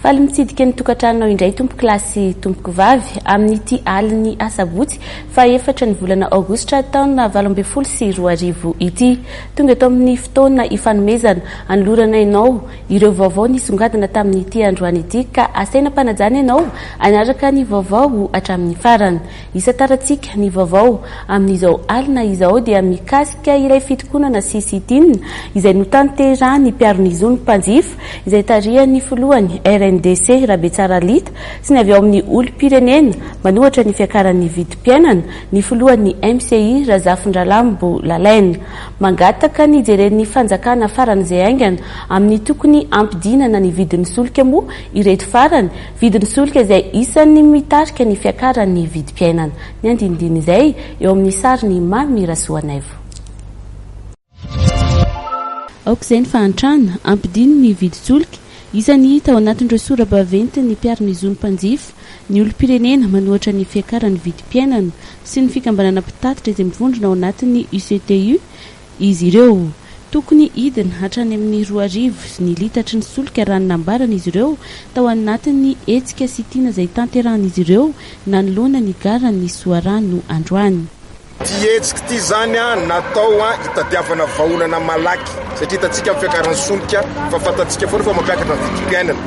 Faly mitsidika ny tokantranonao indray tompoko lahy sy tompoko vavy amin'ity alin'ny asabotsy faha-efatra ny volana aogositra taona 2018 ity. Tonga eto amin'ny fotoana ifanomezana anolorana ianao ireo vaovao nisongadina tamin'ity androany ity ka asaina am-panajana ianao hanaraka ny vaovao hatramin'ny farany. Isantarantsika ny vaovao amin'izao alina izao dia mikasika ilay fitokonana sy sit-in izay notanterahan'ny mpiaro ny zon'ny mpanjifa izay tarihan'ny filohan'ny RNDC Rabetsara Lita sy ny avy ao amin'ny olom-pirenena manohatra ny fiakaran'ny vidim-piainana ny filohan'ny MCI Razafindralambo Lalaina. Mangataka ny hijeren'ny fanjakana faran'izay haingana amin'ny tokony hampidinana ny vidin'ny solika moa ireto farany, vidin'ny solika izay isan'ny mitarika ny fiakaran'ny vidim-piainana. Ny andinindiny izay eo amin'ny sarin'i Mamy Rasoanaivo. Aoka izay ny fahantrana, ampidino ny vidin-tsolika, isan'ny hita ao anatin'ireo sora-baventin'ny mpiaro ny zon'ny mpanjifa, ny olom-pirenena manohatra ny fiakaran'ny vidim-piainana sy ny fikambanana mpitatitra izay mivondrona ao anatin'ny UCTU izy ireo. Tokony hidina hatrany amin'ny 2000 ny litatry ny solika raha ny nambaran'izy ireo tao anatin'ny hetsika sit-in izay tanterahan'izy ireo nanoloana ny garan'ny Soarano androany. Ity hetsika ity izany natao hitadiavana vahaolana malaky satria hitantsika amin'ny fiakaran'ny solika fa fantatsika foana fa mampiakatra ny vidim-piainana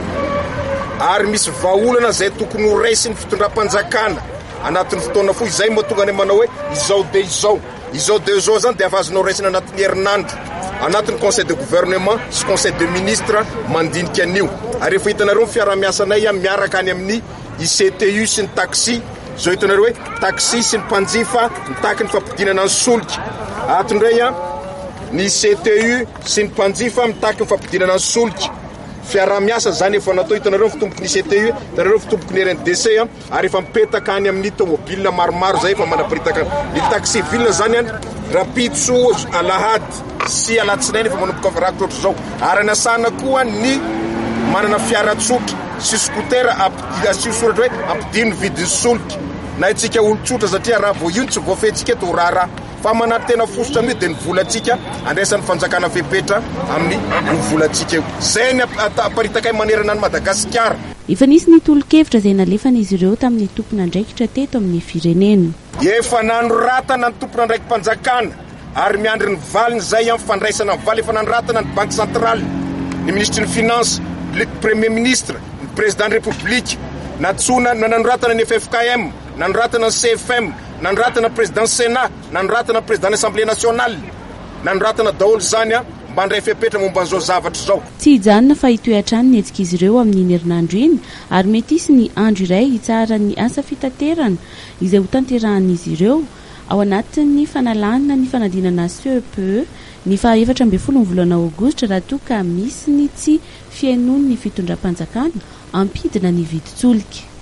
ary misy vahaolana izay tokony ho raisin'ny fitondram-panjakana anatin'ny fotoana fohy. Izay mahatonga anay manao hoe izao dia izao. Izao dia izao izany dia efa azonao raisina anatin'ny herinandro anatin'ny conseil de gouvernement sy conseil de ministre mandinika an'io ary efa hitanareo ny fiaraha-miasanay miaraka any amin'ny ICTU sy ny taxi, izao hitanareo hoe taxi sy ny mpanjifa mitaky ny fampidinana ny solika. Ato indray an, ny ICTU sy ny mpanjifa mitaky ny fampidinana ny solika. Fiaraha-miasa izany efa natao, hitanareo ny fitomboky ny ICTU, hitanareo ny fitomboky ny RNDC an, ary efa mipetaka any amin'ny tomobile maromaro izay efa manaparitaka ny taxi ville izany an, rahampitso alahady sy alatsinainy efa manomboka rakotra ohatr'izao. Ary anasana koa ny manana fiara tsotra sy scooter asio soratra hoe ampidino ny vidin'ny solika na itsika olon-tsotra satria raha vao io no tsy voafehintsika eto ho raharaha fa manantena fositra amin'io dia ny volantsika andraisan'ny fanjakana fepetra amin'ny io volantsika io. Izay ny aparitakay manerana an'i Madagasikara. Efa nisy ny tolo-kevitra izay nalefan'izy ireo tamin'ny tompon'andraikitra teto amin'ny firenena. Efa nanoratana ny tompon'andraiki-panjakana ary miandry ny valiny izay amin'ny fandraisana ny valy efa nanoratana ny banque centrale, ny minisitry ny finance, le premier ministre, ny président ny république, nantsoina nanoratana ny ffkm, nanoratana ny CFM, nanoratana ny président sénat, nanoratana ny président ny assemblée nationale, nanoratana daholo izany mba handray fepetra momba an'izao zavatra izao. Tsy hijanona fa hitohy hatrany ny hetsik'izy ireo amin'iny herinandro iny ary mety hisy ny andro iray hitsaharan'ny asa fitaterana izay hotanterahan'izy ireo Ao anatin'ny fanalana ny fanadinana CEPE ny faha 14 ny volana aogositra raha toa ka misy ny tsy fihainoan'ny fitondram-panjakana hampidina ny vidin-tsolika.